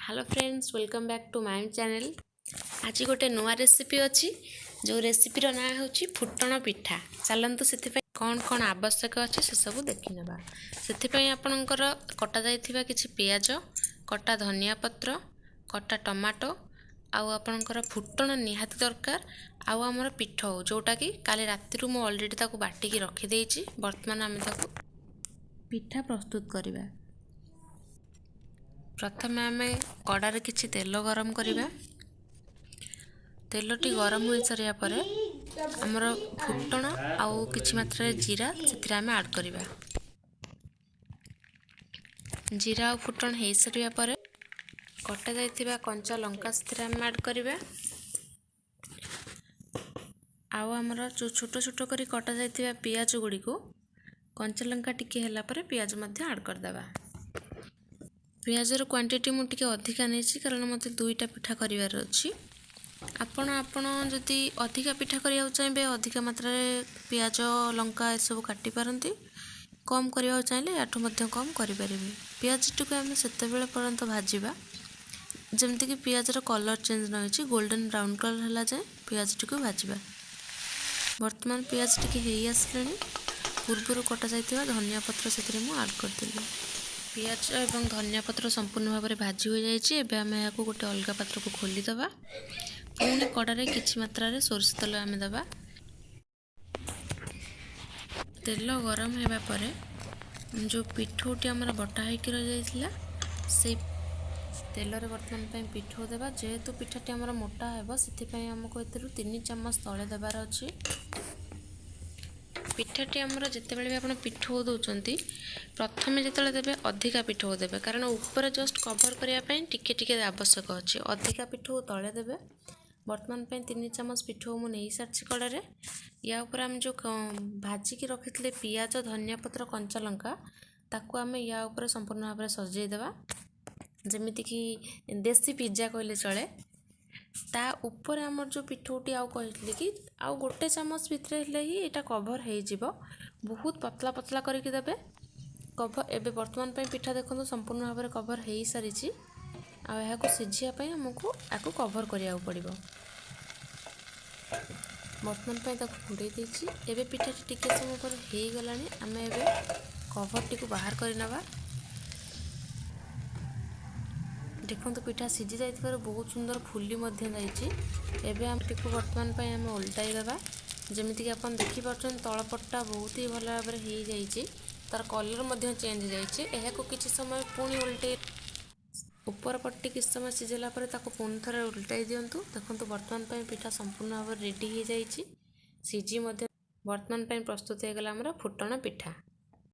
Hello friends, welcome back to my channel. ଆଜି ଗୋଟେ ନୂଆ ରେସିପି ଅଛି, ଯେଉଁ ରେସିପିର ନାଁ ହେଉଛି ଫୁଟଣ ପିଠା। ଚାଲନ୍ତୁ, ସେଥିପାଇଁ କ'ଣ କ'ଣ ଆବଶ୍ୟକ ଅଛି ସେସବୁ ଦେଖିନେବା। ସେଥିପାଇଁ ଆପଣଙ୍କର କଟାଯାଇଥିବା କିଛି ପିଆଜ, କଟା ଧନିଆ ପତ୍ର, କଟା ଟମାଟୋ ଆଉ ଆପଣଙ୍କର ଫୁଟଣ ନିହାତି ଦରକାର। ଆଉ ଆମର ପିଠଉ, ଯେଉଁଟାକି କାଲି ରାତିରୁ ମୁଁ ଅଲରେଡ଼ି ତାକୁ ବାଟିକି ରଖିଦେଇଛି। ବର୍ତ୍ତମାନ ଆମେ ତାକୁ ପିଠା ପ୍ରସ୍ତୁତ କରିବା। ପ୍ରଥମେ ଆମେ କଡ଼ାରେ କିଛି ତେଲ ଗରମ କରିବା। ତେଲଟି ଗରମ ହୋଇସାରିବା ପରେ ଆମର ଫୁଟଣ ଆଉ କିଛି ମାତ୍ରାରେ ଜିରା ସେଥିରେ ଆମେ ଆଡ଼୍ କରିବା। ଜିରା ଆଉ ଫୁଟଣ ହୋଇସାରିବା ପରେ କଟା ଯାଇଥିବା କଞ୍ଚା ଲଙ୍କା ସେଥିରେ ଆମେ ଆଡ଼୍ କରିବା। ଆଉ ଆମର ଯେଉଁ ଛୋଟ ଛୋଟ କରି କଟା ଯାଇଥିବା ପିଆଜ ଗୁଡ଼ିକୁ କଞ୍ଚା ଲଙ୍କା ଟିକେ ହେଲା ପରେ ପିଆଜ ମଧ୍ୟ ଆଡ଼୍ କରିଦେବା। ପିଆଜର କ୍ୱାଣ୍ଟିଟି ମୁଁ ଟିକେ ଅଧିକା ନେଇଛି, କାରଣ ମୋତେ 2ଟା ପିଠା କରିବାର ଅଛି। ଆପଣ ଯଦି ଅଧିକା ପିଠା କରିବାକୁ ଚାହିଁବେ, ଅଧିକା ମାତ୍ରାରେ ପିଆଜ, ଲଙ୍କା ଏସବୁ କାଟିପାରନ୍ତି। କମ୍ କରିବାକୁ ଚାହିଁଲେ ୟାଠୁ ମଧ୍ୟ କମ୍ କରିପାରିବେ। ପିଆଜଟିକୁ ଆମେ ସେତେବେଳେ ପର୍ଯ୍ୟନ୍ତ ଭାଜିବା, ଯେମିତିକି ପିଆଜର କଲର୍ ଚେଞ୍ଜ ନ ହେଇଛି। ଗୋଲ୍ଡେନ୍ ବ୍ରାଉନ୍ କଲର୍ ହେଲା ଯାଏଁ ପିଆଜଟିକୁ ଭାଜିବା। ବର୍ତ୍ତମାନ ପିଆଜ ଟିକେ ହେଇ ଆସିଲାଣି। ପୂର୍ବରୁ କଟା ଯାଇଥିବା ଧନିଆ ପତ୍ର ସେଥିରେ ମୁଁ ଆଡ଼୍ କରିଦେଲି। ପିଆଜ ଏବଂ ଧନିଆ ପତ୍ର ସମ୍ପୂର୍ଣ୍ଣ ଭାବରେ ଭାଜି ହୋଇଯାଇଛି। ଏବେ ଆମେ ଏହାକୁ ଗୋଟେ ଅଲଗା ପାତ୍ରକୁ ଖୋଲିଦେବା। ପୁଣି କଡ଼ାରେ କିଛି ମାତ୍ରାରେ ସୋରିଷ ତେଲ ଆମେ ଦେବା। ତେଲ ଗରମ ହେବା ପରେ ଯେଉଁ ପିଠଉଟି ଆମର ବଟା ହେଇକି ରହିଯାଇଥିଲା, ସେଇ ତେଲରେ ବର୍ତ୍ତମାନ ପାଇଁ ପିଠଉ ଦେବା। ଯେହେତୁ ପିଠାଟି ଆମର ମୋଟା ହେବ, ସେଥିପାଇଁ ଆମକୁ ଏଥିରୁ 3 ଚାମଚ ତଳେ ଦେବାର ଅଛି। ପିଠାଟି ଆମର ଯେତେବେଳେ ବି ଆପଣ ପିଠଉ ଦେଉଛନ୍ତି, ପ୍ରଥମେ ଯେତେବେଳେ ଦେବେ ଅଧିକା ପିଠଉ ଦେବେ, କାରଣ ଉପରେ ଜଷ୍ଟ କଭର୍ କରିବା ପାଇଁ ଟିକେ ଟିକେ ଆବଶ୍ୟକ ଅଛି। ଅଧିକା ପିଠଉ ତଳେ ଦେବେ। ବର୍ତ୍ତମାନ ପାଇଁ 3 ଚାମଚ ପିଠଉ ମୁଁ ନେଇସାରିଛି କଡ଼ାରେ। ୟା ଉପରେ ଆମେ ଯେଉଁ ଭାଜିକି ରଖିଥିଲେ ପିଆଜ, ଧନିଆ ପତ୍ର, କଞ୍ଚା ଲଙ୍କା, ତାକୁ ଆମେ ୟା ଉପରେ ସମ୍ପୂର୍ଣ୍ଣ ଭାବରେ ସଜେଇ ଦେବା, ଯେମିତିକି ଦେଶୀ ପିଜ୍ଜା କହିଲେ ଚଳେ। ତା ଉପରେ ଆମର ଯେଉଁ ପିଠଉଟି ଆଉ କହିଥିଲି କି ଆଉ 1 ଚାମଚ ଭିତରେ ହେଲେ ହିଁ ଏଇଟା କଭର୍ ହେଇଯିବ। ବହୁତ ପତଳା ପତଳା କରିକି ଦେବେ କଭର୍। ଏବେ ବର୍ତ୍ତମାନ ପାଇଁ ପିଠା ଦେଖନ୍ତୁ ସମ୍ପୂର୍ଣ୍ଣ ଭାବରେ କଭର୍ ହେଇସାରିଛି। ଆଉ ଏହାକୁ ସିଝିବା ପାଇଁ ଆମକୁ ଆକୁ କଭର୍ କରିବାକୁ ପଡ଼ିବ। ବର୍ତ୍ତମାନ ପାଇଁ ତାକୁ ଘୋଡ଼େଇ ଦେଇଛି। ଏବେ ପିଠାଟି ଟିକେ ସମୟ ପରେ ହେଇଗଲାଣି। ଆମେ ଏବେ କଭର୍ଟିକୁ ବାହାର କରିନେବା। ଦେଖନ୍ତୁ, ପିଠା ସିଝି ଯାଇଥିବାରୁ ବହୁତ ସୁନ୍ଦର ଫୁଲି ମଧ୍ୟ ଯାଇଛି। ଏବେ ଆମଟିକୁ ବର୍ତ୍ତମାନ ପାଇଁ ଆମେ ଓଲଟାଇ ଦେବା। ଯେମିତିକି ଆପଣ ଦେଖିପାରୁଛନ୍ତି, ତଳପଟଟା ବହୁତ ହି ଭଲ ଭାବରେ ହେଇଯାଇଛି, ତାର କଲର୍ ମଧ୍ୟ ଚେଞ୍ଜ ହେଇଯାଇଛି। ଏହାକୁ କିଛି ସମୟ ପୁଣି ଓଲଟେଇ, ଉପର ପଟଟି କିଛି ସମୟ ସିଝିଲା ପରେ ତାକୁ ପୁଣି ଥରେ ଓଲଟାଇ ଦିଅନ୍ତୁ। ଦେଖନ୍ତୁ, ବର୍ତ୍ତମାନ ପାଇଁ ପିଠା ସମ୍ପୂର୍ଣ୍ଣ ଭାବରେ ରେଡ଼ି ହେଇଯାଇଛି, ସିଝି ମଧ୍ୟ। ବର୍ତ୍ତମାନ ପାଇଁ ପ୍ରସ୍ତୁତ ହେଇଗଲା ଆମର ଫୁଟଣ ପିଠା।